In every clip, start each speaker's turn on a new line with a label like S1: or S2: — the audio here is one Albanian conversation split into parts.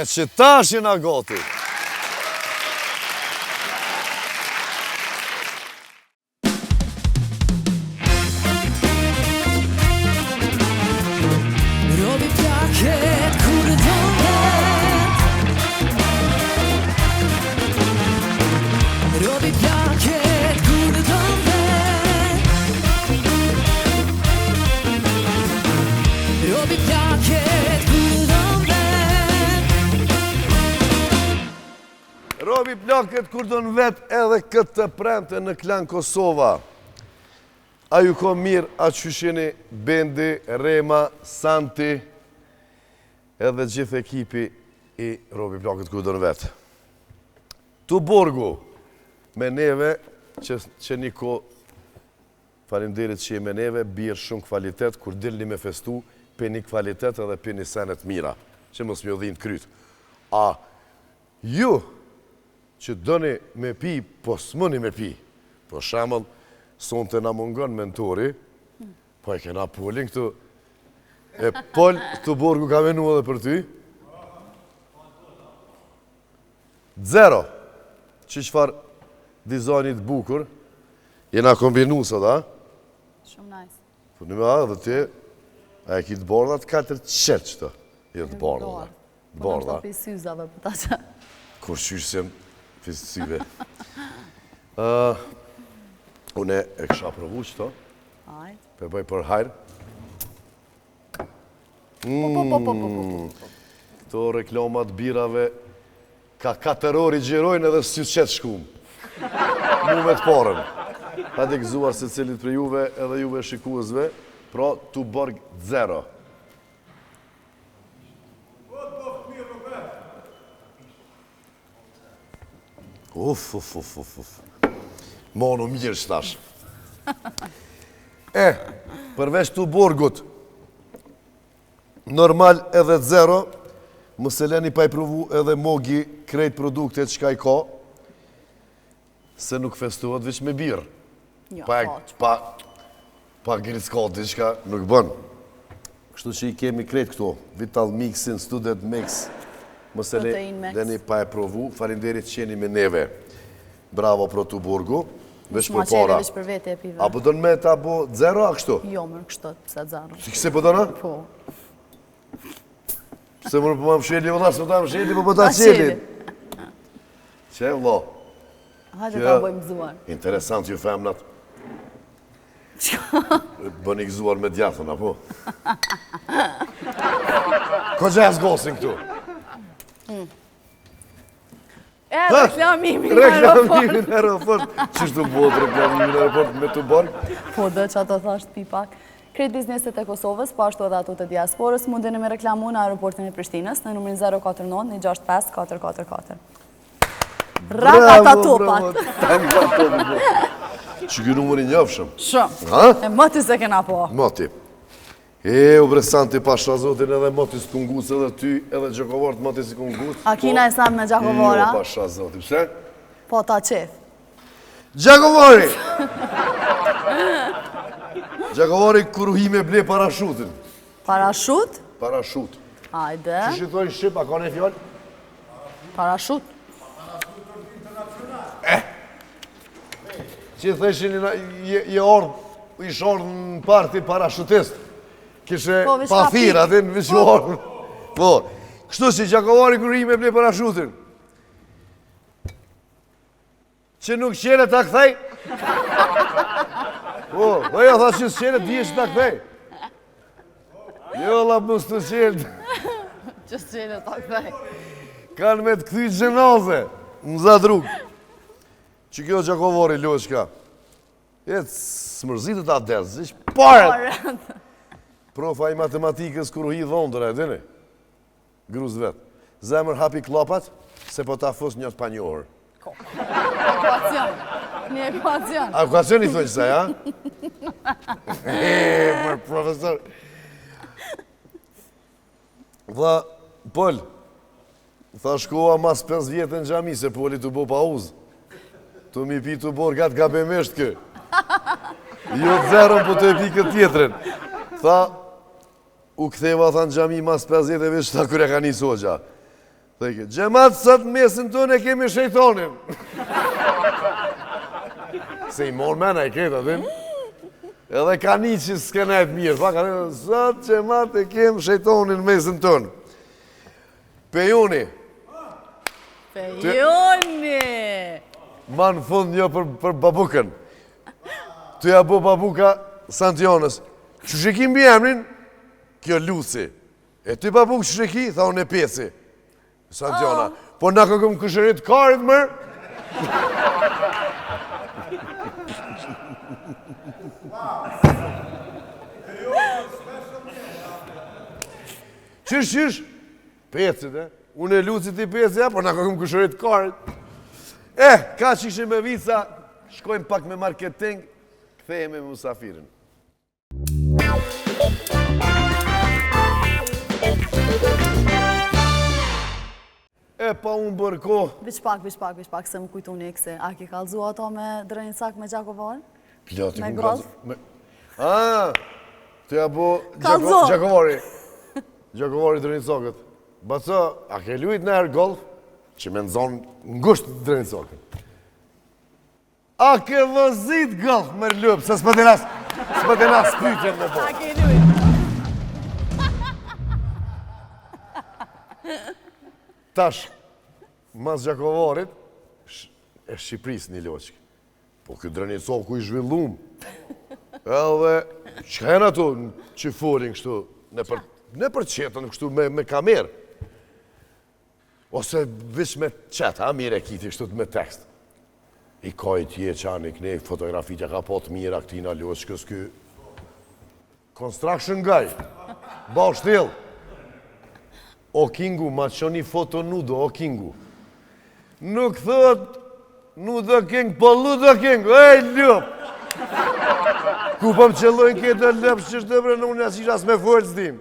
S1: E që tash jena gati.
S2: Robi plaket kur don vet Robi plaket kur don vet Robi plaket kur don vet
S1: Robi plaket kur don vet edhe këtë të premte në Klan Kosova. A ju ko mirë, a qysh jeni Bendi, Rema, Santi, edhe gjithë ekipi i Robi plaket kur don vet. Tuborgu, me neve që, që një ko Faleminderit që je me neve, birrë shumë kvalitet, kur dilni me festu, pini kvalitet edhe pini sene të mira, që mos m'ju dhimt kryt. A ju që doni me pi, po s'muni me pi. Për shembull, sonte na mungon mentori, po e kena Polin këtu. E Pol, Tuborgu ka menu edhe për ty. Zero! Që çfarë dizajni të bukur, jena kombinu sot, a?
S3: Shumë nice.
S1: Po në me a, dhe ti, a e ki të bardha të katër qetë qëto? Jo të bardha. Të
S3: po
S1: bardha.
S3: Po në syzave, po ta që.
S1: Kur qysh se pi syve. Une e kisha provu qëto.
S3: Ajt.
S1: Pe bëj për hajrë.
S3: Po, po, po, po, po, po, po.
S1: Këto reklamat birave ka 4 orë i xhirojnë edhe s'ju qetë shkum. Mu me të parën. Hajde gëzuar secilit prej juve edhe juve shikuesve, pra Tuborg zero. Uf, uf, uf, uf, uf. Monu mirë që tash. E, përveç Tuborgut, normal edhe zero, mos e leni pa i provu edhe Mogi krejt produktet çka i ka, se nuk festohet veç me birrë.
S3: Jo,
S1: pa,
S3: po,
S1: pa, pa gricka diçka nuk bën. Kështu që i kemi krejt këto, Vital Mixin, Student Mix, mos e leni pa e provu, faleminderit që jeni me neve. Bravo pro Tuborgu, veç për para.
S3: Veç për vete e pive.
S1: A po don me ta bo zero, a kështu?
S3: Jo, mër kështu, pse zero.
S1: Si këse po don, a?
S3: Po.
S1: Pse mër po ma msheli, vëlla, s'po ta msheli, po po ta qeli. Qe, vëlla?
S3: Hajde ta bëjmë gëzuar.
S1: Interesant ju femnat. Çka? Bëni gëzuar me djathën, apo? Ko gjë zgosin këtu?
S3: Mm. E, reklamimi në aeroport.
S1: Reklamimi në aeroport. Qysh të bëhet reklamimi në aeroport me Tuborg?
S3: Po, dhe që ato thashtë pi pak. Krejt bizneset e Kosovës, po ashtu edhe ato të diasporës, mundeni me reklamu në aeroportin e Prishtinës në numrin 049 165 444. Raka ta topat.
S1: Që ky numër i njofshëm.
S3: Shumë. E moti se kena po.
S1: Moti. E, u bre Santi pasha zotin edhe moti s'ku nguc edhe ty edhe Gjakovarët moti s'i ku nguc.
S3: A kina e sam me Gjakovara?
S1: Jo, pasha zotin, pse?
S3: Po, ta qef.
S1: Gjakovari! Gjakovari kur u hi me ble parashutin.
S3: Parashut?
S1: Parashut.
S3: Ajde.
S1: Qysh i thojnë shqip, a ka një fjalë?
S3: Parashut.
S1: Eh! Që i thëshin je ardhë, ish ardhë në parti parashutist. Kishe
S3: Po, veç
S1: pa
S3: ka
S1: thirë,
S3: pikë.
S1: atë në veç u ardhë. Po, kështu si Gjakovari kur hi me ble parashutin. Që nuk qele ta kthej? Po, po jo, tha që s'qele, dije që ta kthej. Jo, la mos të qelë.
S3: Që s'qele ta kthej.
S1: Kanë me të kthy xhenaze, në Zadrugë. Që kjo Gjakovari, loqka. E, s'mërzitet ta dezë, zish paret. Profa i matematikës kur u hi dhondër, e dini? Grus vet. Zemër hapi kllapat, se po ta fus një të panjohur.
S3: Ekuacion. Një ekuacion.
S1: A ekuacion i thonë qësaj, a? E, për profesor. Dha, Pol, tha shkova mas 5 vjetë në xhami, se Poli të bo pauzë. Tu mi pi Tuborg atë gabimisht kë. Jo të zerën, po të e pi këtë tjetrin. Tha, U ktheva tha në xhami mas 50 vjetë, tha kur e ka nisë hoxha. Thojke, xhemat sot n'mesin tonë e kemi shejtonin. Se i morë mena e kreta, din. Edhe ka një që s'ke nejtë mirë, pa ka një, sot xhemat e kemi shejtonin n'mesin tonë. Pejoni.
S3: Pejoni!
S1: Ma në fund një për, për babukën. Tu ja bo babuka Santionës. Qysh e ki mbiemrin? Kjo Luci. E ti babuk qysh e ki? Tha unë e Peci. Santiona. Oh. Po na kokëm kushëri t'karit mër? Qysh, qysh? Peci, dhe? Unë e Luci ti Peci, ja, po na kokëm kushëri t'karit. E, kaq ishim me vica, shkojmë pak me marketing, kthehemi me musafirin. E pa humbur kohë.
S3: Veç pak, veç pak, veç pak, se më kujtu një këse. A ki kallzu ato me Drenicak me Gjakovarin?
S1: Plot,
S3: Me golf?
S1: Me... A, të ja bo Gjakovari. Gjakovari Drenicakët. Baca, a ke lujt najherë golf? Që me nzonë ngusht Drenicakët. A ke vozit golf mër lupë, se s'po din as, s'po din as pytjen me bo.
S3: A ke lujt?
S1: Tash, mas Gjakovarit, e Shqipërisë një loqkë. Po ky Drenicaku i zhvillum. Edhe, që janë ato që folin kështu, nëpër, nëpër qetën kështu me, me kamerë. Ose veç me chat, a mirë e kiti kështu me tekst. I ka i tje qanë i kne, fotografit ja ka po të mira këtina loqkës ky. Construction guy, ba shtjell. O Kingu, ma ço një foto nudo, o Kingu. Nuk thot nudo King, po ludo King, ej lup. Ku po më qëllojnë këtë lëpë që është bre, në unë asisha as me folë s'dim.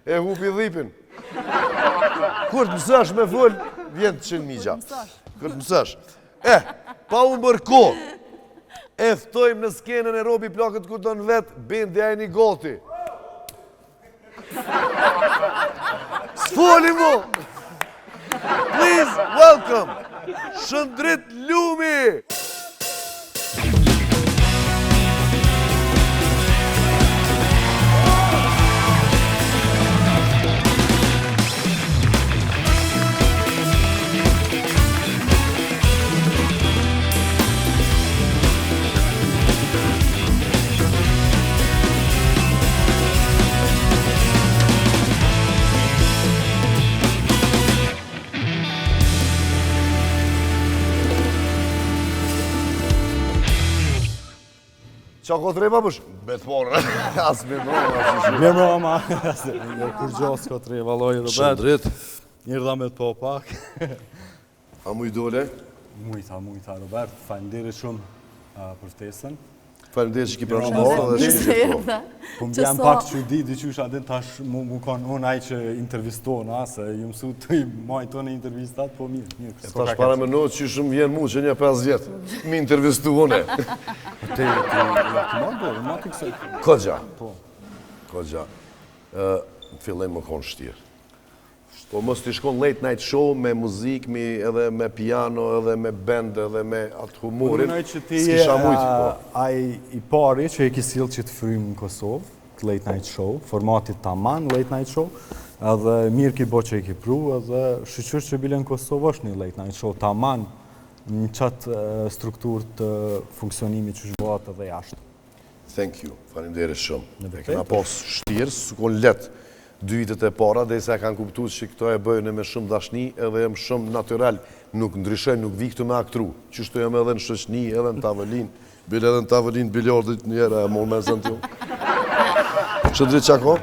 S1: E hupi dhipin. Kur të mësosh me fol, vjen të qenë migja. Kur të mësosh. E, pa humbur kohë, e ftojmë në skenën e Robi Plakët kur don vetë, bendi a jeni gati. S'foli mo! Please, welcome, Shëndrit Lumi! Qa ko të re, babush? Me të porë, as me mroma, as
S4: i Mirë mroma, jo kurgjo s'ko të re, valloj, Robert.
S1: Shëndrit.
S4: Erdha me të po pak.
S1: A muj dole?
S4: Mujta, mujta, Robert, faleminderit shumë për ftesën.
S1: Faleminderit që ki pranu me ardhë dhe që ki
S3: po.
S4: Po më vjen pak çudi, diqysh a din tash mu, mu kanë unë ai që interviston, a, se ju mësu të i majtë në intervistat, po mirë, mirë.
S1: E tash para me në që shumë vjen mu që një 5 vjetë, mi intervistu une.
S4: Po te, te, ja, të marrë dorë, ma të kësaj.
S1: Kogja.
S4: Po.
S1: Kogja. Në fillim më konë shtirë. Po mos t'i shkon late night show me muzikë, mi edhe me piano, edhe me band, edhe me atë humorin.
S4: Unë mendoj që ti je po. ai i pari që e ki sjell qit frymë në Kosovë, të late night show, formatit taman late night show, edhe mirë ki bo që e ki pru, edhe shyqyr që bile në Kosovë është një late night show taman në qatë strukturë të funksionimit që zhvillohet edhe jashtë.
S1: Thank you, faleminderit shumë. E kena pas shtirë, s'u konë letë dy vitet e para, derisa e kanë kuptu që këto e bëjnë me shumë dashni edhe jam shumë natyral, nuk ndryshoj, nuk vi këtu me aktru. Qështu jam edhe në shoqni, edhe në tavolinë, bile edhe në tavolinë bilardit njëherë e morë me zënë t'ju. Shëndrit ça ko?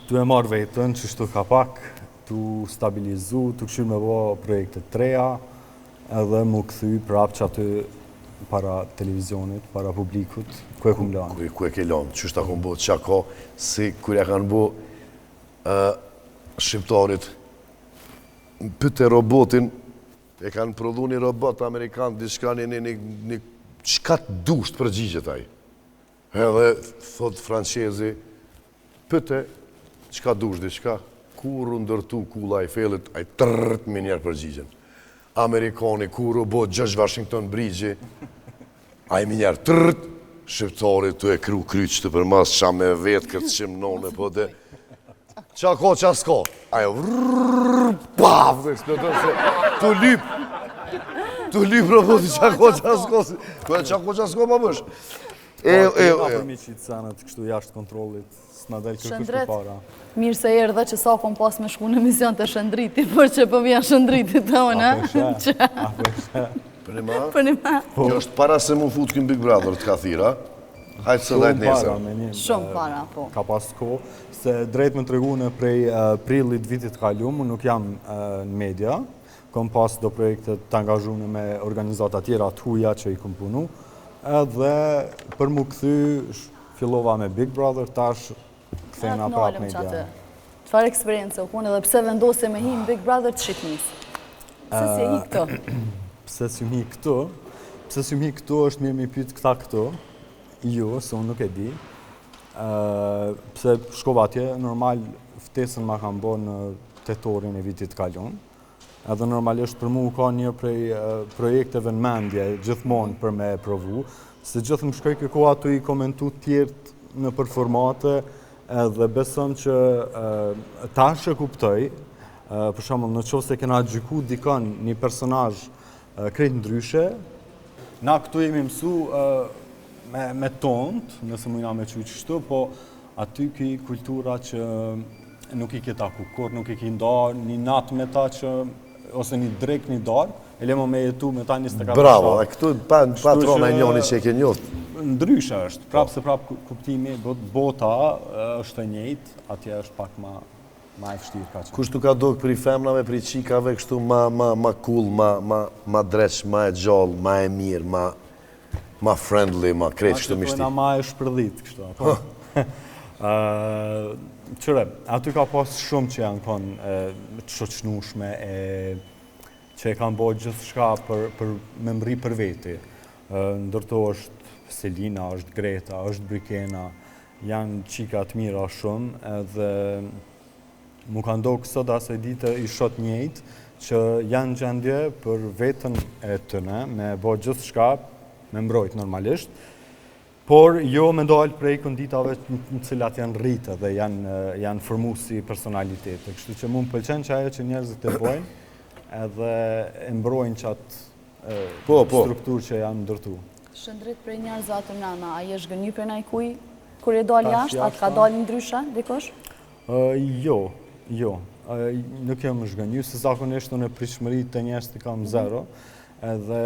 S4: Tu e marrë vetën, qështu ka pak, tu stabilizu, tu kqyrë me bo projekte të reja, Edhe mu kthy prapë qaty para televizionit, para publikut, ku e kum lanë.
S1: Ku, ku e ke lanë, qysh ta kom bo, qa ka, si kur ja kanë bo shqiptarit, pyte robotin, e kanë prodhu një robot amerikan, diçka një, një, një, një, çka të dush të përgjigjet ai. Edhe, thot francezi, pyte, çka dush diçka. Kur u ndërtu kulla e Eiffelit, ai trrrt menjëherë përgjigjen. Amerikani kur u bo George Washington Bridge, ai menjëherë trrrt, shqiptari tu e kru kryq të përmas, qa me vetë këtë qim none, po de, qa ka, qa s'ka, ajo vrrrr, paf, dhe eksplodon se tu lyp, tu lyp roboti, qa ka, qa s'ka, po qa ka, qa s'ka, pa bësh.
S4: E, e, e, e. Për mi qitë senet kështu jashtë kontrollit, s'na del kërkush përpara.
S3: Mirë se erdhe që sa kom pas me shku në emision te Shëndriti, por që po vjen Shëndriti të unë,
S4: a? Apo
S1: e Për një ma? Për një ma. Po. Kjo është para se mu fut ky n'Big Brother të ka thirr, a? Hajtë se dhajtë nesër.
S3: Shumë para, po.
S4: Ka pas ko, se drejt me tregu unë prej prillit vitit kalum, unë nuk jam në media, Kom pas do projekte të angazhune me organizata tjera të huja që i kom punu, edhe për mu kthy fillova me Big Brother, tash kthehna prapë media.
S3: Çfarë eksperience u konë edhe pse vendose me hi në Big Brother të Shqipnisë? Pse s'je hi këtu?
S4: Pse s'jum hi këtu? Pse s'jum hi këtu është mirë mi pyet këta këtu. Jo, se unë nuk e di. Pse shkova atje, normal ftesën ma kanë bo në tetorin e vitit të kalun. Edhe normalisht për mu ka një prej projekteve në mendje, gjithmonë për me e provu, se gjithë më shkojke koha tu i komentu tjertë nëpër formate, edhe besom që tash e kuptoj, për shembull në qoftë se kena gjyku dikon një personazh krejt ndryshe, na këtu jemi mësu me, me tont, nëse mujna me qujtë kështu, po aty ki kultura që nuk i ke taku kurrë, nuk e ki nda një natë me ta që, ose një drekë, një darkë, e le mo me jetu me ta 24
S1: Bravo, e këtu pa, patrona e njoni që e ke njoft.
S4: Ndryshe është, prapë se prapë kuptimi, bota është e njëjtë, atje është pak ma, ma e vështirë ka
S1: qenë. Kush t'u ka dok prej femnave, prej çikave, kështu ma, ma, ma cool, ma, ma, ma dreq, ma e gjallë, ma e mirë, ma, Ma friendly, ma krejt kështu
S4: mishti. Ma e shpërdhit kështu, apo? Qyre, aty ka pas shumë që janë konë të shoqnushme, e, që e kanë bo gjithçka për, për me mrri për veti. Ndër to është Selina, është Greta, është Brikena, janë çika të mira shumë, edhe Mu ka ndokë sot asaj dite i shoh njëjtë që janë gjendje për veten e tyne me bo gjithçka me mbrojt normalisht, por jo me dalë prej konditave në cilat janë rritë dhe janë, janë formu si personalitete. Kështu që mu më pëlqen që ajo që njerëzit e bojnë edhe e mbrojnë qatë po, po. strukturë që janë ndërtu.
S3: Shëndrit prej njerëzve aty mrena, a je zhgënjy prej najkuj kur je dalë jashtë, a të ka dalë ndryshe, dikush?
S4: Jo, jo. Nuk jam zhgënjy, se zakonisht unë pritshmëritë te njerëzit i kam mhm. zero, edhe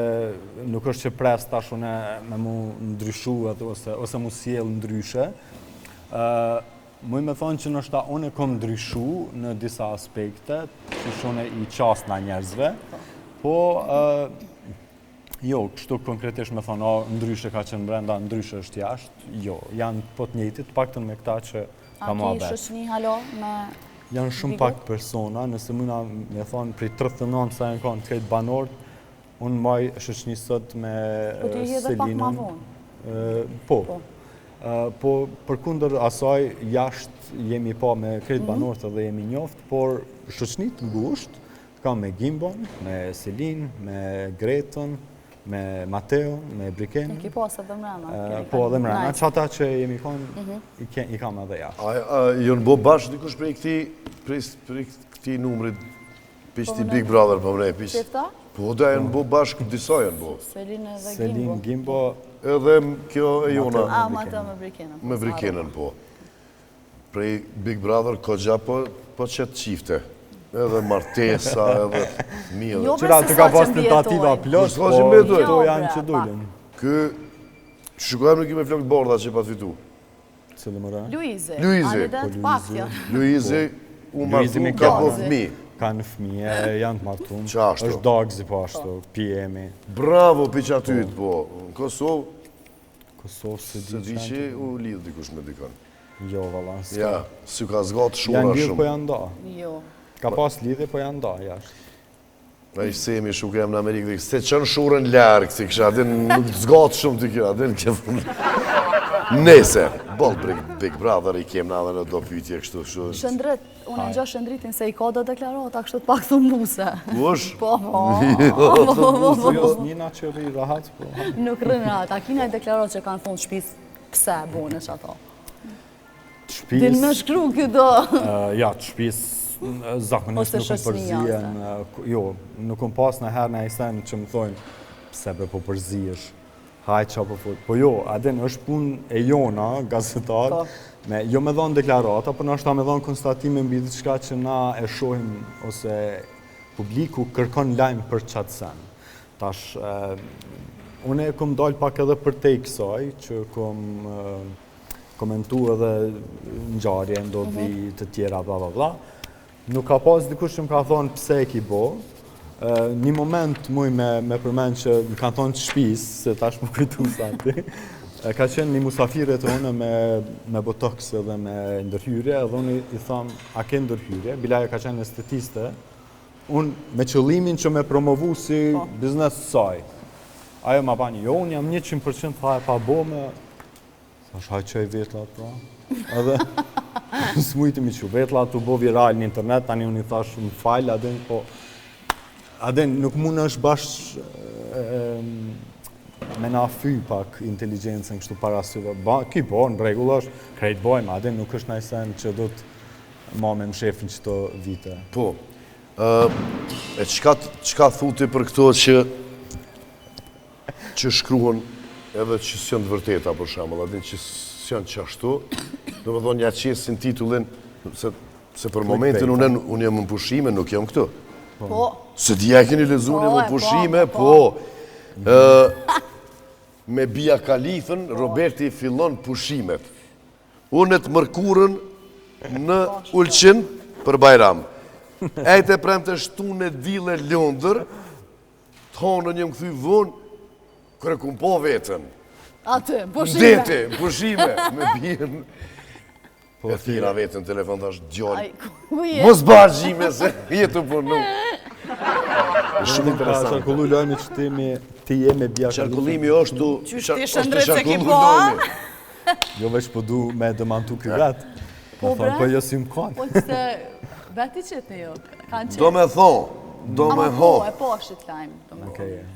S4: nuk është që pres tash unë me mu ndryshu edhe ose, ose mu sjell ndryshe. Muj me thonë që ndoshta unë e kom ndryshu në disa aspekte, qysh unë i qasna njerëzve, po Jo, kështu konkretisht me thonë, o, ndryshe ka qenë brenda, ndryshe është jashtë, jo, janë po të njëjtit, të paktën me këta që
S3: ka muhabet. A ki shoqni hala me...
S4: Janë shumë pak persona, nëse mujna me thonë, prej 39 sa janë konë krejt banorët, unë maj shoqni sot me
S3: Selinën. Po ti je edhe pak ma vonë?
S4: Po. po. Po, përkundër asaj, jashtë jemi pa me krejt mhm. banorët edhe jemi njoft, por shoqni të ngushtë, Kam me Gimbon, me Selin, me Gretën, me Mateon, me Brikenën.
S3: I ki pas edhe mrena.
S4: Po edhe mrena. Qata që jemi konë, mhm. i kam edhe
S1: jashtë. A janë bo bashkë dikush prej këti, prej këti numrit, prej këti po, Big Brother, po mrej, prej...
S3: Qëta?
S1: Po, da janë bo bashkë, disa janë bo.
S3: Selin edhe
S4: Gimbo. Selin, Gimbo.
S1: Edhe kjo e jona.
S3: A, Mateo me Brikenën.
S1: Me Brikenën, po. Prej Big Brother kogja po po qet çifte. Edhe martesa, edhe
S4: fëmijë. Jo, Qyra të ka pas tentativa plot, po këto janë që dulën.
S1: Ky shikojmë nuk i me flokë të bardha që pat fitu.
S4: Cili më
S3: ra? Luizi.
S1: Luizi.
S3: Po,
S1: Luizi u martu ka bo fëmijë.
S4: Kanë fëmijë, janë të martum. Është Dagzi po ashtu, PM-i.
S1: Bravo, pi qatyt, po. Në Kosovë,
S4: Kosovë s'e di
S1: S'e di që u lidh dikush me dikon.
S4: Jo, valla,
S1: s'ka. Ja, s'u ka zgatë shura
S4: shumë. Janë lidh, po janë
S3: da. Jo.
S4: Ka pas lidhje, po janë da, jashtë.
S1: Na i semi shu kem në Amerikë, dhe se qënë shurën larg, si kësha, din nuk të zgatë shumë të kjo, din kjo. Nese, boll Big Brother i kem na edhe në do pytje kështu
S3: kështu. Shëndrit, unë e njoh Shëndritin se i ka do deklarata kështu të pak thumbuese.
S1: Kush?
S3: Po, po. Po,
S4: po, po, po. Jo, s'nina që rri rahat,
S3: po. Nuk rri rahat, a kina i deklarat që kanë thonë shpis, pse bone që ato?
S4: Të shpis...
S3: Din me shkru këtë do.
S4: Ja, të shpis, zakonisht nuk më përzihen, jo, nuk kom pas najherë naj sen që më thojnë, pse be po përzihesh, hajt qa po fol. Po jo, a din, është punë e jona, gazetar, po. me, jo me dhonë deklarata, po nashta me dhonë konstatime mbi diçka që na e shohim, ose publiku kërkon lajm për qatë sen. Tash, unë e kom dalë pak edhe përtej kësaj, që kom komentu edhe ngjarje, ndodhi mhm. të tjera, bla, bla, bla. Nuk ka pas dikush që më ka thonë pse e ki bo. Një moment muj me, me përmend që më kanë thonë të shpis, se tash m'u kujtu santi. Ka qenë një musafire te unë me, me botox edhe me ndërhyrje, edhe unë i tham, a ke ndërhyrje? Bile ajo ka qenë estetiste, unë me qëllimin që me promovu si po. biznes saj. Ajo ma bani, jo, unë jam 100% tha e pa bo me, Thash, hajt çoj vetllat, pra. Edhe, s'mujti mi çu vetllat, u bo viral në internet, tani unë i thash, më fal, a din, po, a din, nuk mund është bash me na fy pak inteligjencën kështu para syve. Ba, ki bo, në rregull është, krejt bojmë, a din, nuk është naj sen që do të ma me mshefin qëto vite.
S1: Po, e çka, çka thu ti për këto që që shkruhen edhe që s'janë të vërteta, për shembull, a din që s'janë qashtu, domethonë ja qesin titullin, se, se për momentin unë, unë jam në pushime, nuk jam këtu.
S3: Po.
S1: Se di a e keni lexu, unë jam në po, pushime, po. po. Me Bia Kalifën, Roberti fillon pushimet. Unë të mërkurën në Ulqin për Bajram. Ejte premte shtune dile Londër, Të honën jam kthy vonë, kur e kum pa veten.
S3: Aty, pushime.
S1: Deti, pushime, me Bijën. Po, e thirra veten në telefon, thash, djalë. Mos ba harxhime se je tu punu. Shumë interesant.
S4: Qarkullu lajmi që ti, me, ti je me Bia
S1: Qarkullimi është tu...
S3: Qysh ti Shëndrit s'e ki pa?
S4: Jo veç po du me demantu ky vetë. Po, bre. Po jo si më
S3: konë. Po se veti qëtë në jo,
S1: kanë qëtë. Do me thonë, do me
S3: thonë. Po, e po është të lajmë, do me thonë.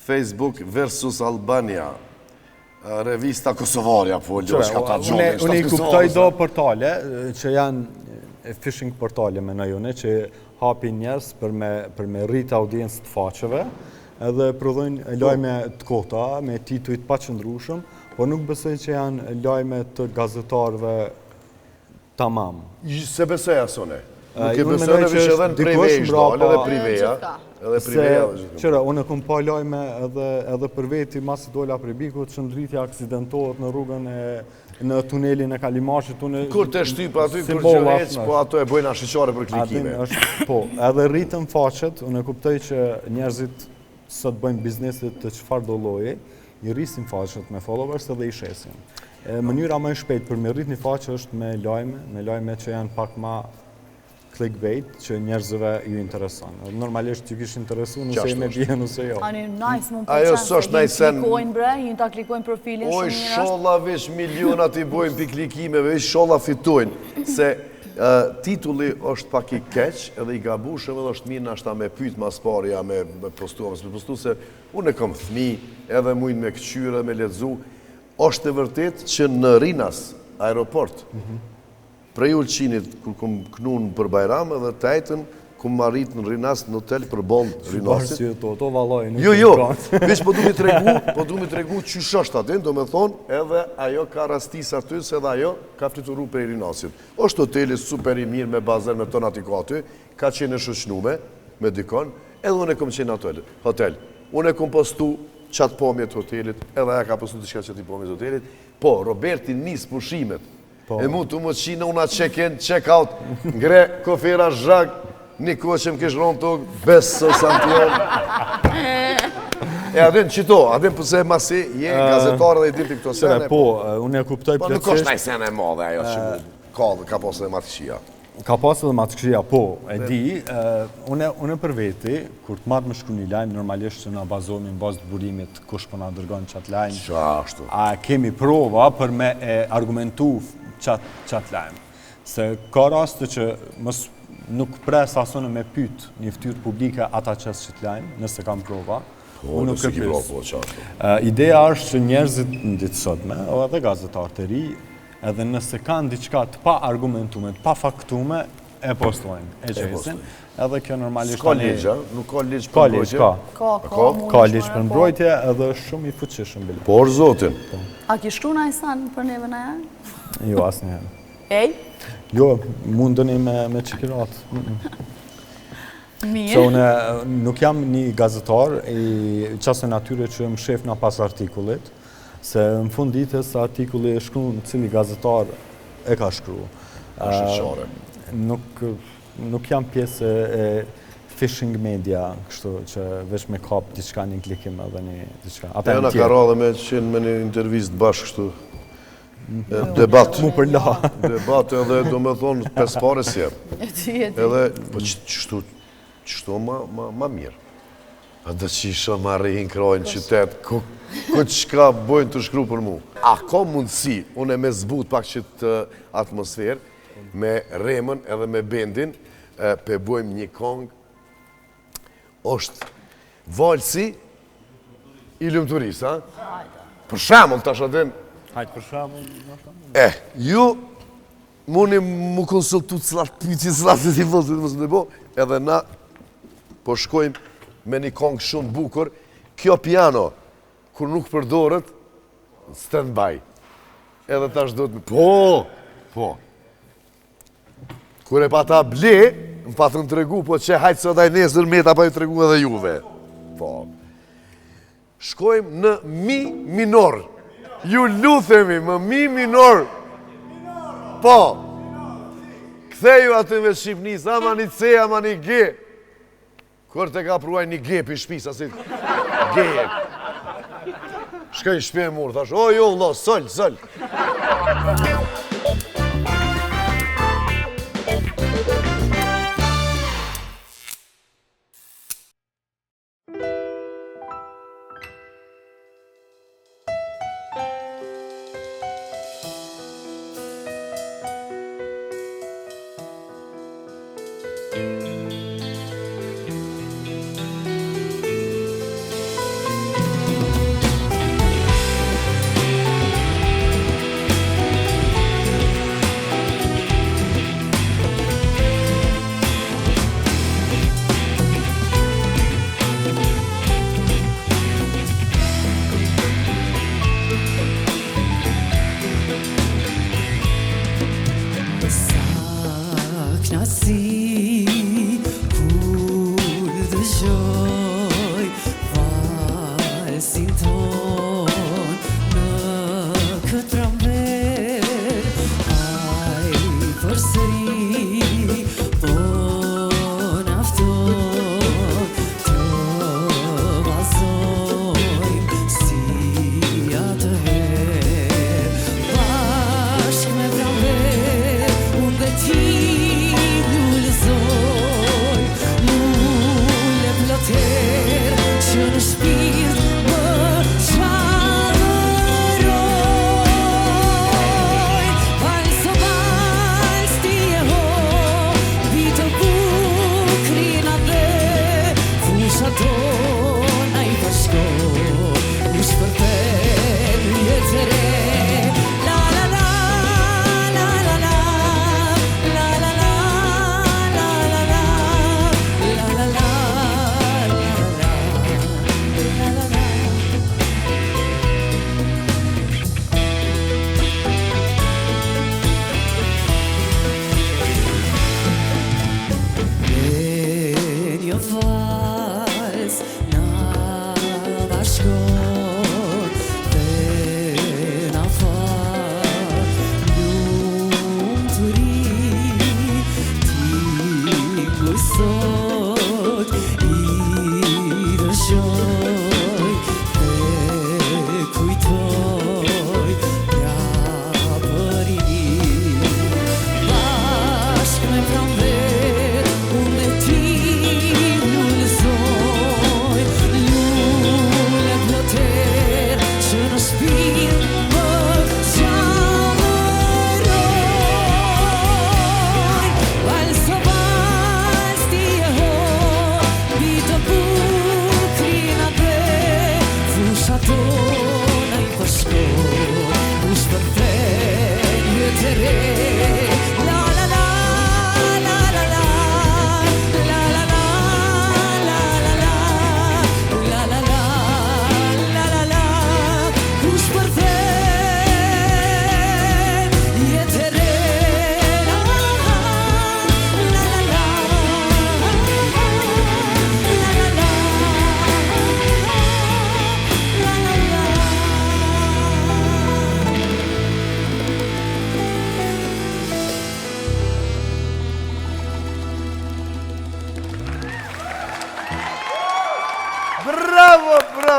S1: Facebook versus Albania, revista Kosovarja, po, jo, shka ta
S4: gjoni, Unë i kuptoj do portale, që janë phishing portale, menoj unë, që hapin njerëz për me, për me rritë audiencë të faqeve, edhe prodhojnë po. lajme të kota, me tituj të paqëndrueshëm, Po nuk besoj që janë lajme të gazetarëve
S1: tamam. S'e besoj as unë. Nuk e besoj në veç edhe në prive ishtë dalë, edhe priveja. Edhe priveja.
S4: Qyre, unë e kom pa lajme edhe, edhe për veti, masi dola prej Bigut, Shëndriti aksidentohet në rrugën e në tunelin e Kalimashit,
S1: unë... Kur të shtyp aty, kur që ecë, po ato e bojnë ashiqare për klikime.
S4: Është, po, edhe rritën faqet, unë e kuptoj që njerëzit sot bëjnë bizneset të çfarëdo lloji, I rrisin faqet me followers edhe i shesin. E, mënyra më e shpejtë për me rrit një faqe është me lajme, me lajme që janë pak ma clickbait që njerëzve ju intereson. Normalisht ju kish interesu nëse je me Bijën ose
S3: jo. Ani nice, mund të Ajo s'është naj sen. Klikojnë bre, ju ta klikojnë profilin
S1: shumë mirë. Oj sholla veç milionat i bojnë pi klikimeve, veç sholla fitojnë se titulli është pak i keq edhe i gabushëm edhe është mirë nashta me pyet mas pari a me postu a mos me postu se Unë e kom fmi, edhe mujnë me këqyrë edhe me lexu, është e vërtetë që në Rinas, aeroport, prej Ulqinit, kur kom knun për Bajram edhe të ejtën, kom arrit në Rinas në hotel përballë
S4: Rinasit.
S1: Jo, jo, veç po du mi tregu, po du mi tregu qysh është aty, do me thonë, edhe ajo ka rastis aty, se edhe ajo ka fluturu prej Rinasit. është hoteli super i mirë me bazen me tonat i ka aty, ka qenë e shoqnume me dikon, edhe unë e kom qenë aty hotel. Unë e kom postu qatë pamje të hotelit, edhe aja ka postu diçka qatë pamje të hotelit, po, Roberti nis pushimet, po. e mu të më qina, una check-in, check-out, ngre, kofera, zhag, një kohë që më kish ronë tokë, beso Santion. E a din qito, a din përse masi je gazetar dhe i din ti këto sene.
S4: Po, unë e kuptoj
S1: plotësisht. Po nuk është naj sene e madhe ajo që ka, ka pasë dhe ma të këqija.
S4: Ka pas edhe ma të këqija, po, e di, une, une për veti, kur të marrë me shkru një lajm, normalisht që na bazohemi në bazë të burimit kush po na dërgon qatë lajm.
S1: Qashtu.
S4: A kemi prova për me e argumentu qat, qat lajm. Se ka raste që mos nuk pres as unë me pyet një fytyrë publike ata qes qat lajm, nëse kam prova.
S1: Po,
S4: Unë nuk
S1: nëse
S4: e
S1: ki prova,
S4: pyes.
S1: po, qashtu.
S4: Ideja është që njerëzit në ditë sotme, o edhe gazetarët e ri, edhe nëse kanë diçka të pa argumentume, të pa faktume, e postojnë, e qesin. Edhe kjo normalisht
S1: S'ka
S4: tani-
S1: ligj, a? Nuk ka ligj
S4: Ka
S1: për
S4: ligj,
S1: mbrojtje?
S4: ka.
S3: Ka,
S1: A
S3: ka,
S1: ka?
S3: mund
S4: Ka
S3: është
S4: ligj
S3: marrë,
S4: për
S3: po.
S4: mbrojtje edhe është shumë i fuqishëm bile.
S1: Por zotin.
S3: A ki shkru naj sen për neve në e?
S4: Jo, asnjëherë.
S3: Ej,
S4: Jo, mundeni me, me çekirat.
S3: mirë.
S4: Se unë nuk jam një gazetar i qasë natyre që më shefna pas artikullit, se në fund ditës artikulli e shkruan cili gazetar e ka shkru.
S1: Është e qare.
S4: Nuk, nuk jam pjesë e fishing media, kështu që veç me kap diçka një klikim edhe një diçka. Ata
S1: E
S4: janë
S1: na ka
S4: tjerë.
S1: radhe me qenë me një intervistë bashkë kështu. E, Debat.
S4: Mu përla.
S1: Debat edhe, do me thonë, pes pare si e.
S3: E ti, e ti.
S1: Edhe, po që- qështu, qështu ma, ma, ma mirë. A dhe që isha ma rrihin krajnë qytet, ku, ku qka bojnë të shkru për mu. A ka mundësi, unë e me zbut pak që të atmosferë, me Remën edhe me Bendin, e, pe bojmë një kongë, është valsi i lumturisë, a? Për shembull, tash atë
S4: Hajtë për shembull.
S1: E, ju mundi mu konsultu cilat pyetje, cilat të mos mos më bo, edhe na po shkojmë me një kongë shumë të bukur. Kjo piano, kur nuk përdoret, stand by. Edhe tash duhet me... Po, po. Kur e pata ble, më patën tregu, po që hajtë sot aj nesër meta pa ju tregu edhe juve. Po. Shkojmë në mi minor. Ju luthemi më mi minor. Po. Ktheju aty me Shqipnis, ama një C, ama një G. Kur të ka pruaj një G për shtëpisë, asi G. Shkoj në shtëpi e mur, thash, o jo vëlla, sol, sol.
S2: Sa knaqsi kur dëgjoj valsin ton në këtë pranverë ai përsëri po na fton të vallzojmë si atëherë bashkë me pranverë unë dhe ti lulëzojmë.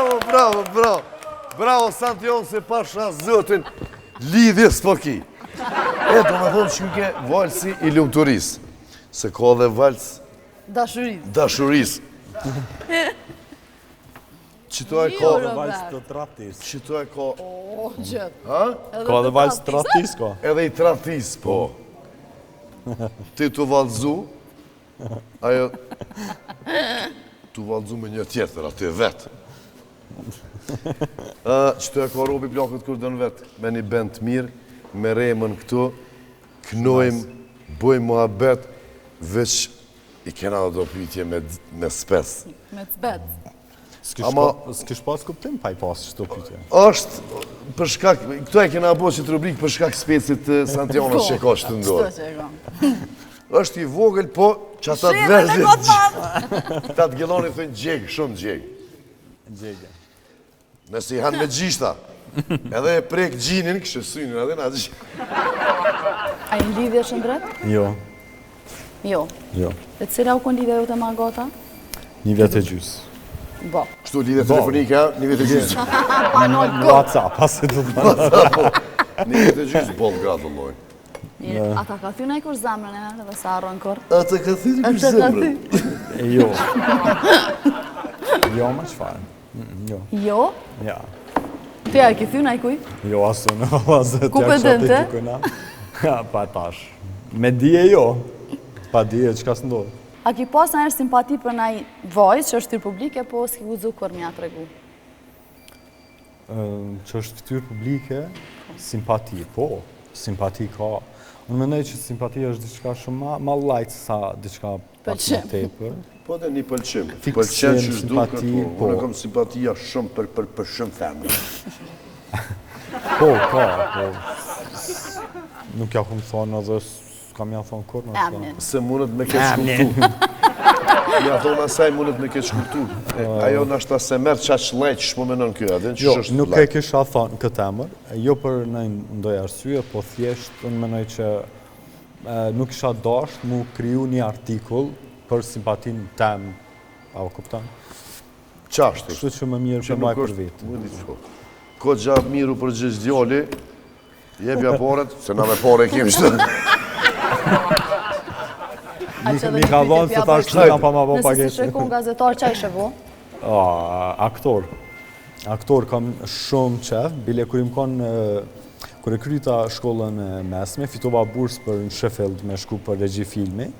S1: Bravo, bravo, bravo. Bravo, Santion, se pasha zotin, lidhje s'po ki. E, do me thonë që ke valsi i lumturisë. Se ka dhe vals...
S3: Dashurisë.
S1: Dashurisë. Qito e ka...
S4: Dhe vals të tradhtisë.
S1: Qito e ka...
S3: O, gjithë.
S1: Ha?
S4: Ka dhe vals të tradhtisë, ka.
S1: Edhe i tradhtisë, po. Ti tu vallzu, ajo... Tu vallzu me një tjetër, aty vetë. Qito e ka robi plakët kur don vetë, me një bend të mirë, me remën këtu, knojmë, bojmë muhabet, veç I kena dhe do pytje me, me spec.
S3: Me spec.
S4: S'kish pas kuptim pa i pas qëto pytje.
S1: është për shkak, këto e kena bo qëtë rubrikë për shkak specit të Santionës që ka që të ndorë. është i vogël, po që ata të verzit, ta të Gjilani thënë gjegë, shumë gjegë.
S4: Gjegë.
S1: Nëse i hanë me gjishta, edhe e prek gjinin, kështë synin, edhe në atë
S3: gjinin. A je në lidhje Shëndret?
S4: Jo.
S3: Jo.
S4: Jo.
S3: E cila u konë lidhja jote ma gata?
S4: Një vjet e gjysë.
S3: Bo.
S1: Kështu lidhje telefonike, ha? Një vjet e gjysë.
S3: Pa në
S4: kohë. WhatsApp, pasi të të
S1: WhatsApp, po. Një vjet e gjysë, bol gratë lloj.
S3: A ta ka thy najkush zemrën e herë dhe s'e harron kurrë?
S1: A ta ka thy najkush zemrën?
S4: Jo. Jo, ma çfarë. Jo.
S3: Jo?
S4: Ja.
S3: Ti a ki thy najkuj?
S4: Jo, as unë, valla, se
S3: Ku pe din ti?
S4: Ja, pa tash. Me dije jo. Pa dije, çka s'ndodh.
S3: A ki pas najherë simpati për naj vajzë që është ftyrë publike, po s'ki guxu kurrë me ja tregu?
S4: Që është ftyrë publike, simpati, po, simpati ka. Unë mendoj që simpati është diçka shumë ma, ma light sa diçka pak më tepër.
S1: Po dhe një pëlqim. Pëlqen që s'duket, po. po. Unë kam simpatia shumë për, për, për shumë femra.
S4: Po, ka, po. Nuk ja kom thonë edhe s'kam ja thonë kurrë.
S3: Emnin.
S1: Se mundet me keqkuptu. Ja thonë asaj mundet me keqkuptu. Ajo nashta s'e merr qaq lejt që po menon kjo, a din
S4: që jo, është nuk e kisha thonë këtë emër, jo për në ndoj arsye, po thjesht unë menoj që nuk kisha dasht mu kriju një artikull për simpatinë tem, a u kupton?
S1: Qashtu?
S4: Kështu që më mirë për maj për vetë.
S1: Kogja mirë u përgjigj djali, jepja paret, se na me pare kemi shtë.
S4: Mi ka dhonë se ta shtë pa ma bo
S3: pagesë. Nëse s'ishe kon gazetar, qa ishe bo?
S4: Aktor. Aktor kam shumë qef, bile kur jom konë kur e kryta shkollën e mesme, fitova bursë për në Sheffield me shku për regji filmi,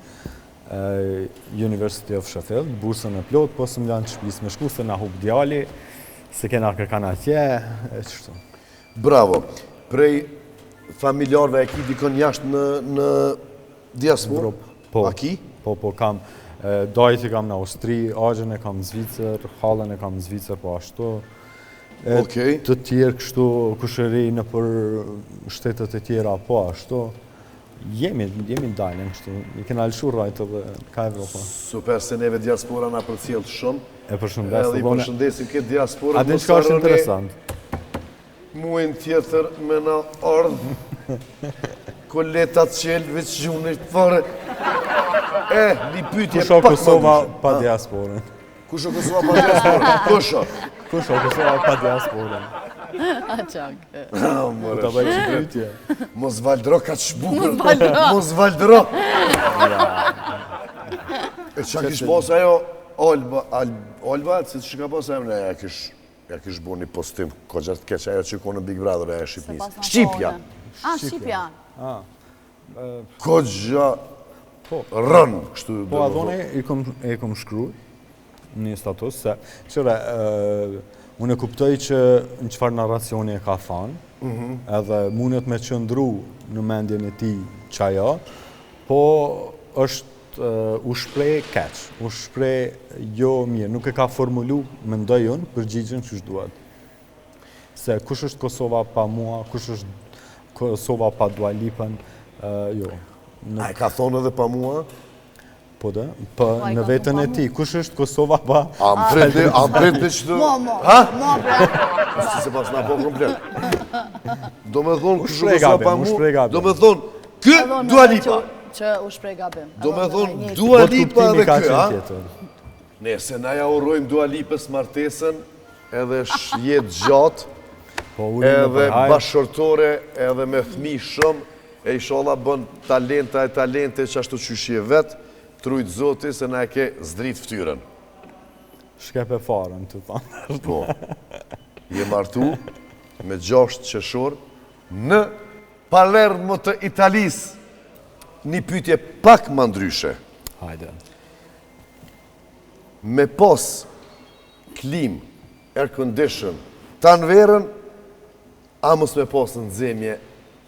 S4: University of Sheffield, bursën e plot, po s'më lanë t'shpisë me shku, se na hup djali, s'e kena kërkan atje, e qështu.
S1: Bravo. Prej familjarve e ki dikon jashtë në, në diasporë?
S4: Po.
S1: A ki?
S4: Po, po, kam. Dajt i kam në Austri, axhën e kam në Zvicër, hallën e kam në Zvicër, po ashtu. E,
S1: Okej.
S4: Të tjerë kështu kushëri nëpër shtetet e tjera, po ashtu. Jemi, jemi dalën kështu, i kena lëshu rrajt edhe ka Evropa.
S1: Super se neve diaspora na përcjell shumë.
S4: E përshëndes.
S1: Edhe i përshëndesim këtë diasporën.
S4: A din çka është interesant?
S1: Muajin tjetër me na ardhë. Koleta qelë, veç gjunit fare. E, një pyetje
S4: Kush o Kosova pa diasporën?
S1: Kush o Kosova pa diasporën? Kush o?
S4: Kush o Kosova pa diasporën?
S3: A qak.
S4: Ku ta bëj që pyetje?
S1: Mos valdro ka që bukur.
S3: Mos valdro.
S1: Mos valdro. E qa kish pas ajo Alba, Alba, si që ka pas ajo, ne, ja kish Ja kish bo një postim, kogja të keq ajo që ko në Big Brother e Shqipnis. Shqipja!
S3: A, Shqipja!
S1: Kogja po. rënë, kështu...
S4: Po, a dhone i kom shkru një status, se, qëre, unë e kuptoj që në çfarë narracioni e ka thanë, mhm. edhe mundet me qëndru në mendjen e tij qajo, po është u shpreh keq, u shpreh jo mirë, nuk e ka formulu, mendoj unë, përgjigjen qysh duhet. Se kush është Kosova pa mua, kush është Kosova pa Dua Lipën, jo.
S1: A e ka thonë edhe pa mua?
S4: Po dhe, po në veten e tij, kush është Kosova pa...
S1: A më pritni, a më pritni që të...
S3: Mo, mo,
S1: ha?
S3: mo, bre.
S1: Si se pas na po komplet. Do me thonë, kush është Kosova pa mua, do me thonë, ky Dua Lipa.
S3: Që u shpreh gabim.
S1: Do me thonë, Dua Lipa dhe ky, ha? Nese, na ja urojmë Dua Lipës martesën. Edhe jetë gjatë, po, edhe bashkëshortore, edhe me fmi shumë, e ishalla bën talenta e talente qashtu qysh je vetë, t'rujt zoti se na e ke zdrit ftyrën.
S4: Shkepe farën, të
S1: thonë. Po, je martu me 6 qershor në Palermo të Italisë. Një pytje pak ma ndryshe.
S4: Hajde.
S1: Me pos klimë, air condition, tanë verën, a mos me pos nxemje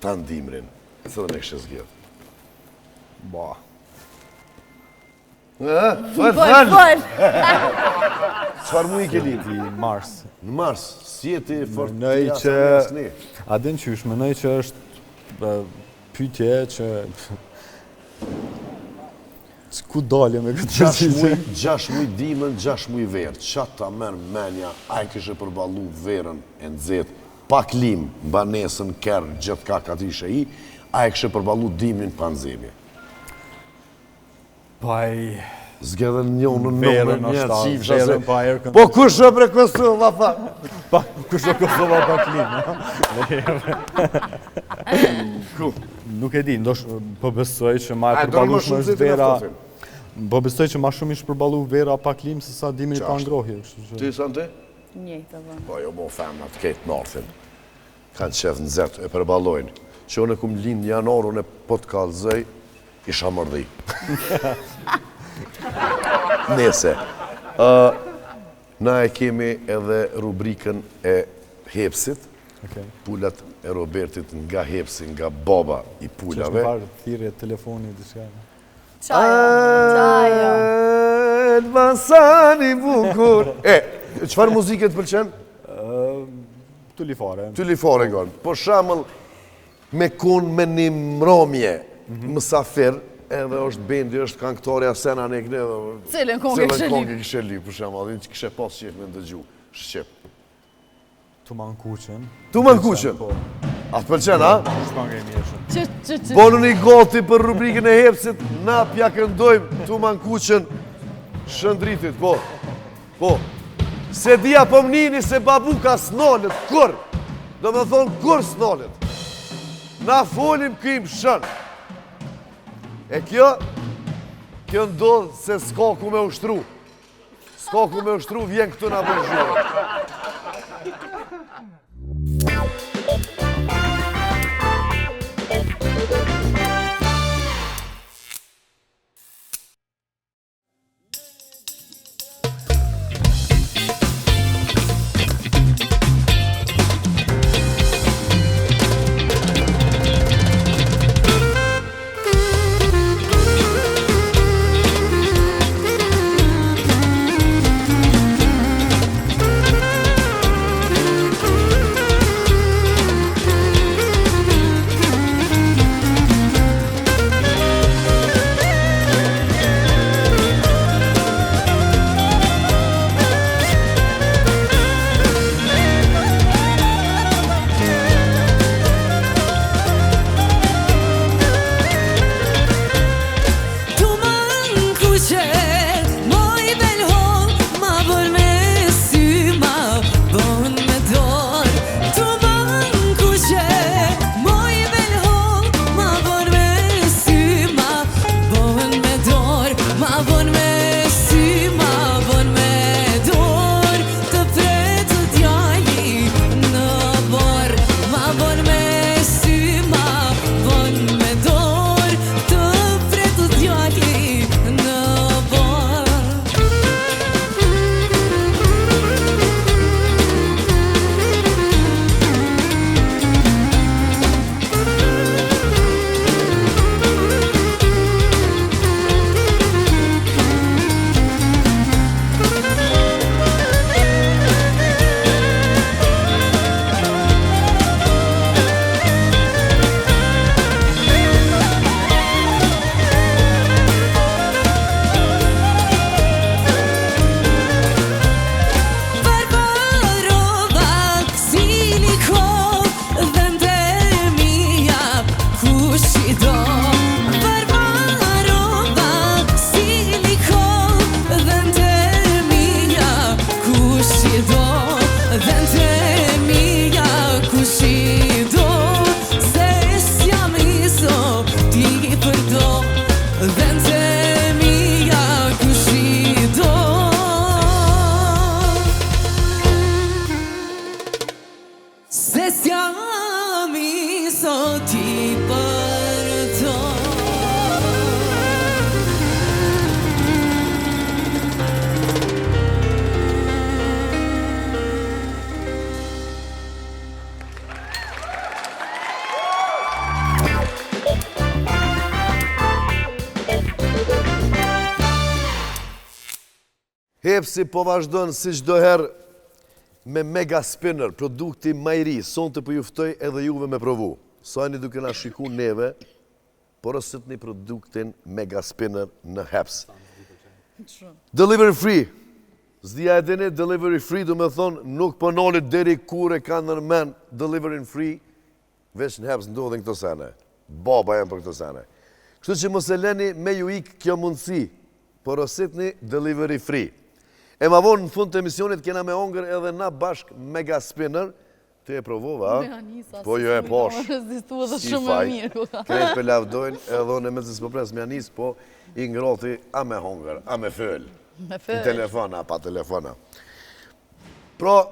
S1: tanë dimrin. Cilën e kishe zgjedhë?
S4: Ba.
S1: Fol, fol!
S3: Fol!
S1: Çfarë muji ke lindë?
S4: Në mars.
S1: Në mars, si je ti fort
S4: Menoj që... A din qysh, menoj që është pytje që... Ku dalje me këtë
S1: përgjigje? Gjashtë muj dimën, gjashtë muj verë. Qa ta merr menja, a e kishe përballu verën e nxehtë, pa klimë, banesën, kerr, gjithka ka t'ishe i, a e kishe përballu dimrin pa nxemje?
S4: Pa i...
S1: Zgjedhën njënën, nënën, një qifsha se...
S4: Pa
S1: Po kush e bre Kosova pa...
S4: Pa kush e Kosova pa klimë,
S1: Ku?
S4: Nuk e di, ndosh, po besoj që ma e përballushme është vera... Po besoj që ma shumë ish përballu vera pa klimë se sa dimri pa ngrohje.
S1: Ti, Santi?
S3: Njëjtë, po.
S1: Po, jo, mo femnat ketë narthin. Kanë qef nxehtë, e përballojnë. Që unë e kum lind në janar, unë po të kallzoj, isha mërdhi. Nese, na e kemi edhe rubrikën e hepsit, pulat e Robertit nga hepsi, nga baba i pulave.
S4: Që është në parë thirrje telefoni, diçka.
S3: Qajo, qajo.
S1: Elbasani bukur. E, çfarë muzike të pëlqen?
S4: Tulifare.
S1: Tulifare, gonë. Po shembull, me kun me një mromje, mhm. mësafir, edhe është bendi, është kangëtarja sena në këne.
S3: Cilën kongë
S1: kishe lyp? Cilën kongë kishe lyp, për shembull, që kishe pas qef me ndëgju, shqip.
S4: Tuman Kuqen.
S1: Tuman Kuqen? Po. A të pëlqen, a?
S4: Është kangë e mirë shumë.
S3: Që, që, që.
S1: Bonuni gati për rubrikën e hepsit, na pja këndojmë Tuman Kuqen Shëndritit, po. Po. S'e di a po m'nini se babuka s'nalet, kur? Do me thonë, kur s'nalet? Na folim krim shën. E kjo, kjo ndodh se s'ka ku me ushtru. S'ka ku me ushtru, vjen këtu na bën zhurmë. Hepsi po vazhdon si çdo herë me Mega Spinner, produkti ma i ri, sonte po ju ftoj edhe juve me provu. Sa jeni duke na shiku neve, porositni produktin Mega Spinner në Heps. Delivery free. S'di a e dini, delivery free do me thonë nuk po nalet deri kur e ka nërmen delivery free, Veç në Heps ndodhin këto sene. Baba janë për këto sene. Kështu që mos e leni me ju ik kjo mundësi. Porositni delivery free. E ma vonë në fund të emisionit kena me hongër edhe na bashk Mega Spinner. Ti e provove, a?
S3: Me Anisa,
S1: Po jo e posh.
S3: Rezistu edhe shumë e mirë.
S1: Krejt pe lavdojnë, edhe unë mezi s'po pres me ja nis, po i ngroti a me hongër, a me föl.
S3: Me föl.
S1: Në telefona, pa telefona. Pra,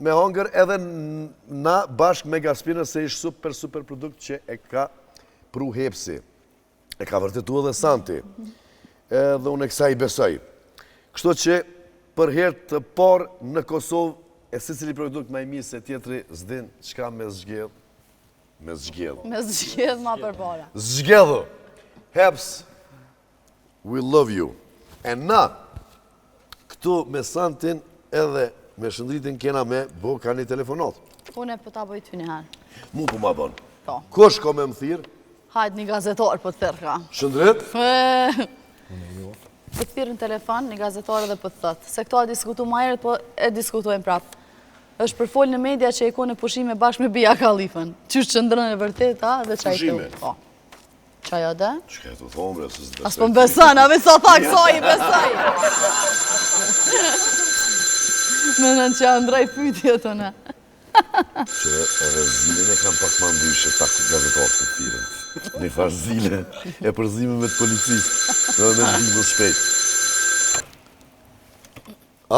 S1: Me hongër edhe na bashkë Mega Spinner se ish super super produkt që e ka pru Hepsi. E ka vërtetu edhe Santi. Edhe unë e kësaj i besoj. Kështu që për herë të parë në Kosovë e secili produkt ma i mirë se tjetri s'din çka me zgjedh, me zgjedh.
S3: Me zgjedh ma përpara.
S1: Zgjedhu! Heps, We love you. E na, këtu me Santin edhe me Shëndritin kena me bo ka një telefonat.
S3: Unë po ta bëj ty një herë.
S1: Mu po ma bën.
S3: Po.
S1: Kush ka me më thirë?
S3: Hajt një gazetar po të thërrka.
S1: Shëndrit?
S3: Jo. Po të thirr në telefon, një gazetar edhe po të thotë. Se këto a diskutu ma herët, po e diskutojmë prapë. është përfol në media që je konë në pushime bashkë me Bia Kalifën. Qysh qëndron e vërteta dhe çka i
S1: Pushime?
S3: Po. Qa jo dhe?
S1: Çka je tu thonë, bre, se s'besoj.
S3: As po më beson, a veç sa tha kësaj i besoj. Menon që ndroj pyetje të në.
S1: Që edhe zilin e kam pak ma ndryshe ta gazetarë të thirën. Një farë zile e përzime me të policisë dhe me ndihmë shpejt.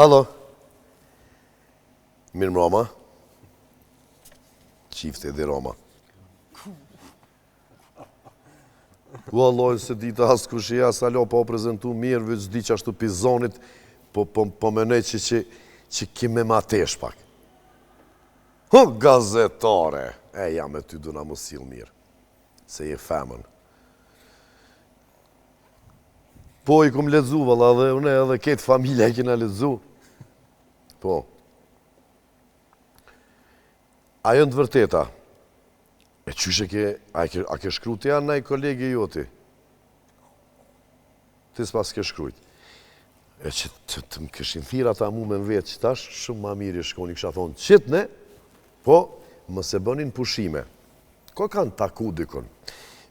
S1: Alo. Mirëmrama. Qifte dhe Rama. Wallahi s'e dita as kush je as alo pa u prezentu mirë, veç di që ashtu pi zonit, po, po, po menoj që, që, që ki me ma tesh pak. Ho, gazetare! E, ja me ty du na mu sill mirë, se je femën. Po, i kum lexu, valla, dhe une edhe ketë familja i kena lexu. Po. A janë të vërteta? E qysh e ke, a ke, a ke shkru ti a naj kolege joti? Ti s'pas ke shkrujt. E që të, të më kishin thirr ata mu me më vetë që tash, shumë ma mirë i shkoni, kisha thonë, qitne, po, mos e bënin pushime. Ko kanë taku dikun.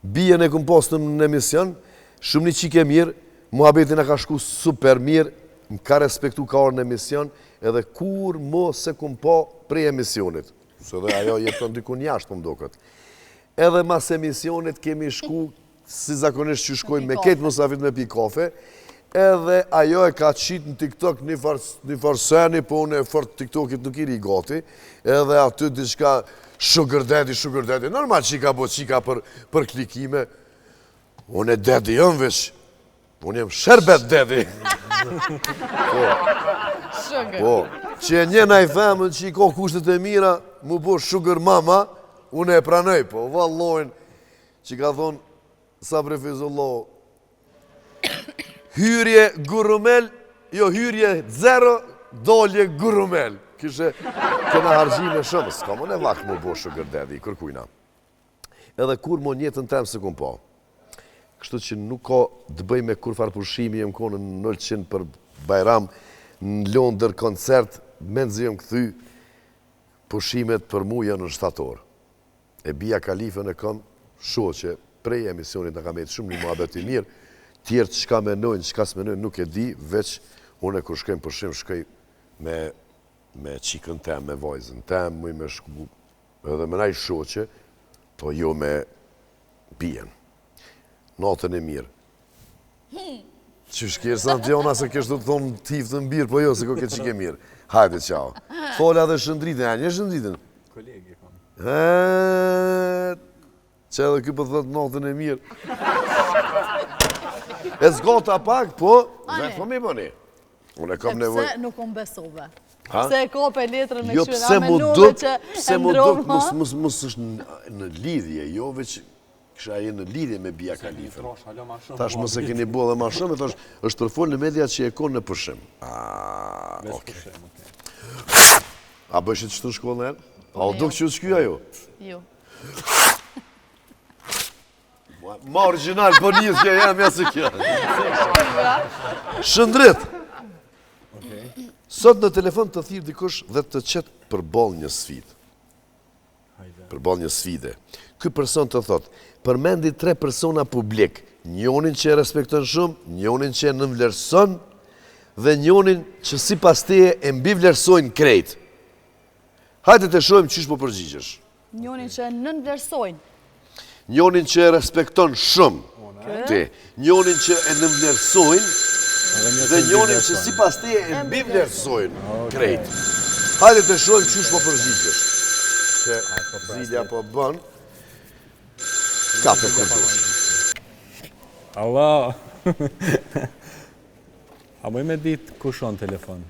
S1: Bijën e kum pas në emision, shumë një qikë e mirë, muhabeti na ka shku super mirë, më ka respektu ka ardhë në emision, edhe kur mo se kum pa prej emisionit. Se dhe ajo jeton dikun jashtë, po më doket. Edhe mas emisionit kemi shku, si zakonisht që shkojmë me ketë musafit me pi kafe, edhe ajo e ka qitë në TikTok një farë një farë seni, po unë e fort TikTokit nuk i ri gati, edhe aty diçka sugar daddy, sugar daddy, normal që i ka bo qika për, për klikime, unë e daddy jam veç, Unë jam sherbet daddy. Po.
S3: Sugar.
S1: Po, që e një naj femën që i ka kushtet e mira, mu bo sugar mama, unë e pranoj, po, vallojnë, që ka thonë, Sabri Fejzullahu, hyrje gurumel, jo hyrje zero, dalje gurumel. Kishe, kena harxhime shumë, s'ka më nevak mu bo sugar daddy, kërkujna. Edhe kur mo n'jetën tem s'e kum pa. Kështu që nuk ka të bëj me kurfar pushimi, jem konë në Ulqin për Bajram, në Londër koncert, menzi jem kthy, pushimet për mu janë në shtator. E Bia Kalifën e kom shoqe prej emisionit na ka met shumë një muhabet i mirë, tjerët çka menojnë, çka s'menojnë nuk e di, veç unë kur shkoj në pushim shkoj me me çikën tem, me vajzën tem, muj me shku Edhe me naj shoqe, po jo me Bijen. Natën e mirë. Qysh ke Santiona se kështë të thonë tiftën birë, po jo, se ko ke qike mirë. Hajde, qao. Fola dhe Shëndritin, a një Shëndritin?
S4: Kolegi, kam.
S1: Që edhe ky po thotë natën e mirë. E zgata pak, po, vetë po mi bëni. Unë e kam nevojë.
S3: Pse nuk më besove?
S1: Ha?
S3: Pse e kope letrën me
S1: jo,
S3: këshyra,
S1: pse
S3: me
S1: mu
S3: nove
S1: duk,
S3: që
S1: pse
S3: e
S1: mu duk,
S3: ndrova?
S1: mos, mos, mos është në, në lidhje, jo veç Kisha je në lidhje me Bia Kalifën. Tash mos e keni bo dhe ma shumë, e thash, është përfol në media që e konë në pushim. A, okej. A bëshit qëtu në shkollë nërë? A u duk që u shky ajo?
S3: Jo.
S1: Ma original, po njës kjo jam, ja si kjo. Shëndrit! Sot në telefon të thirr dikush dhe të qet përballë një sfidë. Përballë një sfide. Ky person të thotë, përmendi tre persona publik, njonin që e respekton shumë, njonin që e nënvlerëson dhe njonin që sipas teje e mbivlerësojnë krejt. Hajde të shohim qysh po përgjigjesh.
S3: Njonin që e nënvlerësojnë.
S1: Njonin që e respekton shumë, ti. Njonin që e nënvlerësojnë dhe njonin që sipas teje e mbivlerësojnë krejt. Hajde të shohim qysh po përgjigjesh. Se zilja po bën, kafe kur dush.
S4: Allah! A muj me ditë kush o në telefon?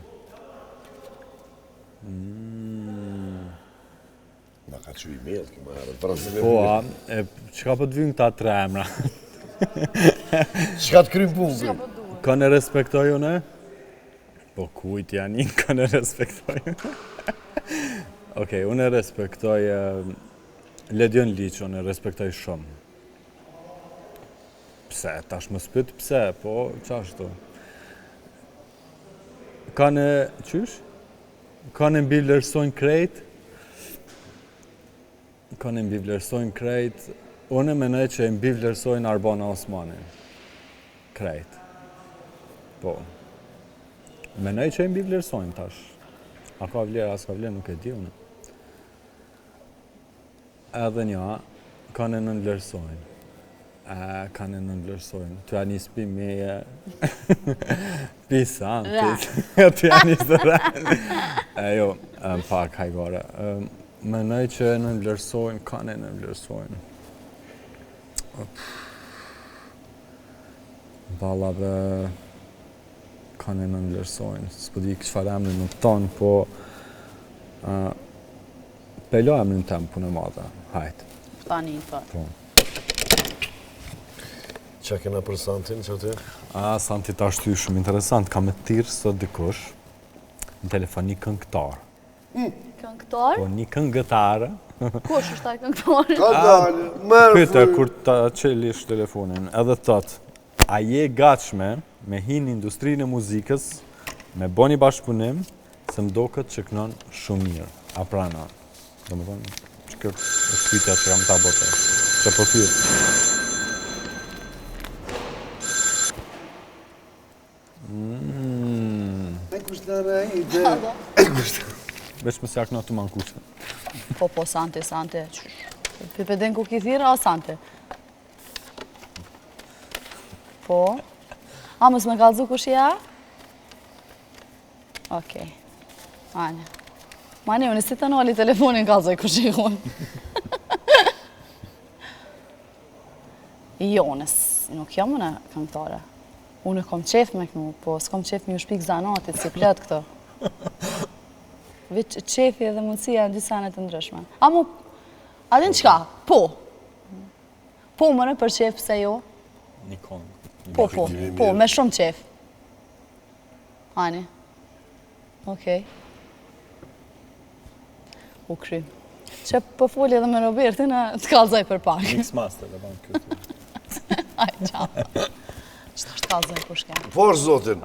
S4: Mm.
S1: Na ka çu email, kjo më herët, para se me
S4: Po, a, e, çka po të vynë këta tre emra?
S1: Çka të kryn punë,
S3: Çka po duhet?
S4: Kanë e respektoj unë? Po kujt janë një, kanë e respektoj Okej, unë e respektoj eh, Ledion Liçon, e respektoj shumë. Pse, tash më s'pyt pse, po, qashtu. Kanë, qysh? Kanë e mbivlerësojnë krejt, kanë e mbivlerësojnë krejt, unë e menoj që e mbivlerësojnë Arbana Osmanin. Krejt. Po. Menoj që e mbivlerësojnë tash. A ka vlerë, a s'ka vlerë, nuk e di unë. Edhe një, kanë e nënvlerësojnë. A, kanë e nënvlerësojnë. Tu ja nis pi meje, pi Santit. Tu ja nis dhe E jo, pak hajgare. Menoj që e nënvlerësojnë, kanë e nënvlerësojnë. Vallave, kanë e nënvlerësojnë. S'po di çfarë emri me thonë, po... Pe lo emrin tem punë e madhe. Hajt.
S3: Tani, po.
S4: Po.
S1: Qa kena për Santin, që aty?
S4: A, Santi tash ty shumë interesant, ka me thirrë sot dikush në telefon një këngëtar.
S3: Mm. Këngëtar?
S4: Po, një këngëtar.
S3: Kush është ai këngëtar?
S1: Ka dalë, merr
S4: Pyte, kur ta çelish telefonin, edhe thot, a je gatshme me hi në industrinë e muzikës, me bo një bashkëpunim, Se më doket që knon shumë mirë. A pranon? Domethënë, që kjo është pyetja që kam ta bo tash. Që po pyet. Mm.
S1: E kush të rejde? E kush të...
S4: Veç mos ja kno të mankushë.
S3: Po, po, Sante, Sante. Pipedin ku ki thirë, a Sante? Po. A, mos me kallzu kush ja? Okej. Ane. Mani, unë si të nali telefonin kallzoj kush i unë. Jo, unë nuk jam unë këngëtare. Unë kom qef me knu, po s'kom qef me ju shpik zanatit, si plot këto. Veç qefi edhe mundësia janë dy sene të ndryshme. A mu, a din qka? Po. Po, more për qef, pse jo?
S4: Një kongë.
S3: Po, po, po, me shumë qef. Ani. Okej. U kry. Që po foli edhe me Robertin, e të kallzoj për pak.
S4: Mix master, e ban këtë.
S3: Aj, qa. Që ta është kallzoj kush ke?
S1: Po, është zotin.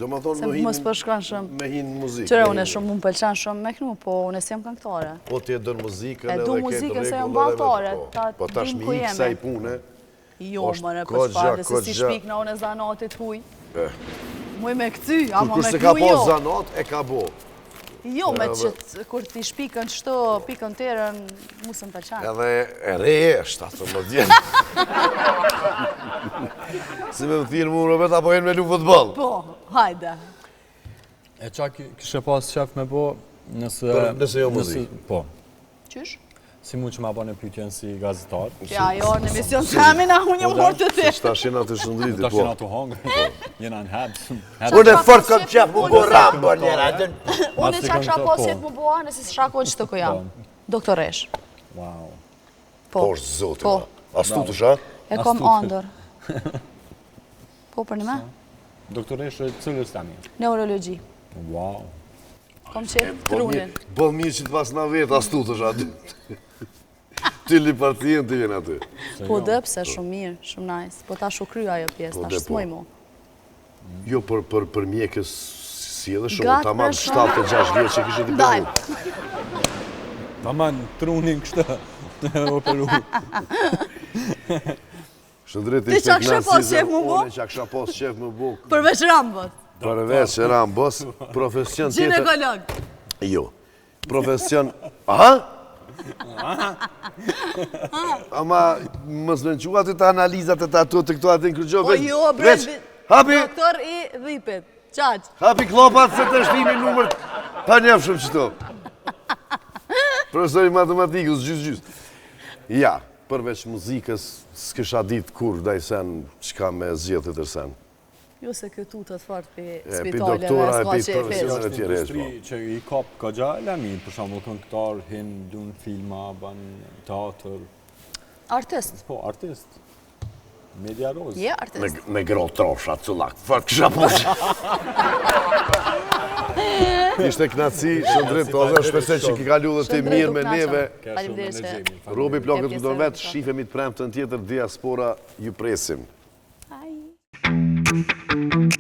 S1: Do më thonë
S3: Se mos po shkon shumë.
S1: Me hinë muzikë.
S3: Qyre, unë shumë më pëlqen shumë me knu, po unë s'jam këngëtare.
S1: Po ti e don muzikën
S3: edhe
S1: këtë
S3: E du muzikën se jam valltare.
S1: Po, po tash me i kësaj pune,
S3: Jo, more, për çfarë, dhe se si shpikna unë e zanatit huj. Eh. Muj me këty, ama me knu jo.
S1: Kur se ka bo zanat, e ka bo.
S3: Jo, me qëtë, kur ti shpikën qëto, pikën terën, mu s'më pëlqen.
S1: Edhe e re e, 17 vjetë. Si me më thirë mu, Robert, apo jenë me lu futbol?
S3: Po, hajde.
S4: E qa kishe pas qef me bo, nëse...
S1: Nëse jo muzikë.
S4: Po.
S3: Qysh?
S4: Si mu që ma bane pyetjen si gazetar.
S3: Ja, jo, në emision të jemi na unë jam morë të ti.
S1: Se tash jena të shëndriti, po.
S4: Tash jena të hongër, po. Jena në hebs.
S1: Unë e fort kam qef mu bo Rambo njëra.
S3: Unë e qa kisha pas qef mu bo, nëse s'isha kon qëtu ku jam. Po. Doktoresh.
S4: Wow.
S1: Po, zotin.
S3: Po.
S1: A s'tutesh, a?
S3: E kom andër. Po, për një me?
S4: Doktoreshë cilës tani?
S3: Neurologji.
S4: Wow.
S3: Kom qef trunin.
S1: Bëll mirë që të pas në vetë, a s'tutesh, a? Ti li pacienti vjen aty.
S3: Po dhe, pse shumë mirë, shumë nice. Po tash u kry ajo pjesë, po tash s'muj mu.
S1: Jo, për, për, për mjekës si edhe shumë, tamam 76 vjeç që kishte
S3: diplomu.
S4: Taman trunin kështu, të operu.
S1: Shëndrit
S3: Ti çka kishe pas qef me bo?
S1: Unë çka kisha pas qef me bo.
S3: Përveç Rambos.
S1: Përveç Rambos, profesion
S3: tjetër. Gjinekolog.
S1: Jo. Profesion... Aha? Ama, mos me në aty të analizat e të ato të këto aty në kërgjo,
S3: Po jo, bre,
S1: hapi!
S3: Doktor i dhipit, qaq.
S1: Hapi klopat se të shtimi numër pa njëfshëm qëto. Profesor i matematikës, gjysë gjysë. Ja, përveç muzikës, s'kisha ditë kur daj sen, qka me zgjedh të tërsen.
S3: Jo se kjo tutët fort për spitaleve, s'ka
S1: qef. Është
S4: industri po. që i kap kogja lami, për shembull këngëtar, hin, lun filma, ban teatr.
S3: Artist.
S4: Po, artist. Media Roz.
S3: Je artist.
S1: Me, me gro trosha, cullak, fort kisha po. Ishte knaqsi, Shëndrit, të dhe shpresoj që ki kalu dhe ti mirë me neve.
S3: Faleminderit.
S1: Robi plakët ku do vetë, shifemi të premten tjetër, diaspora, ju presim.
S3: Bye.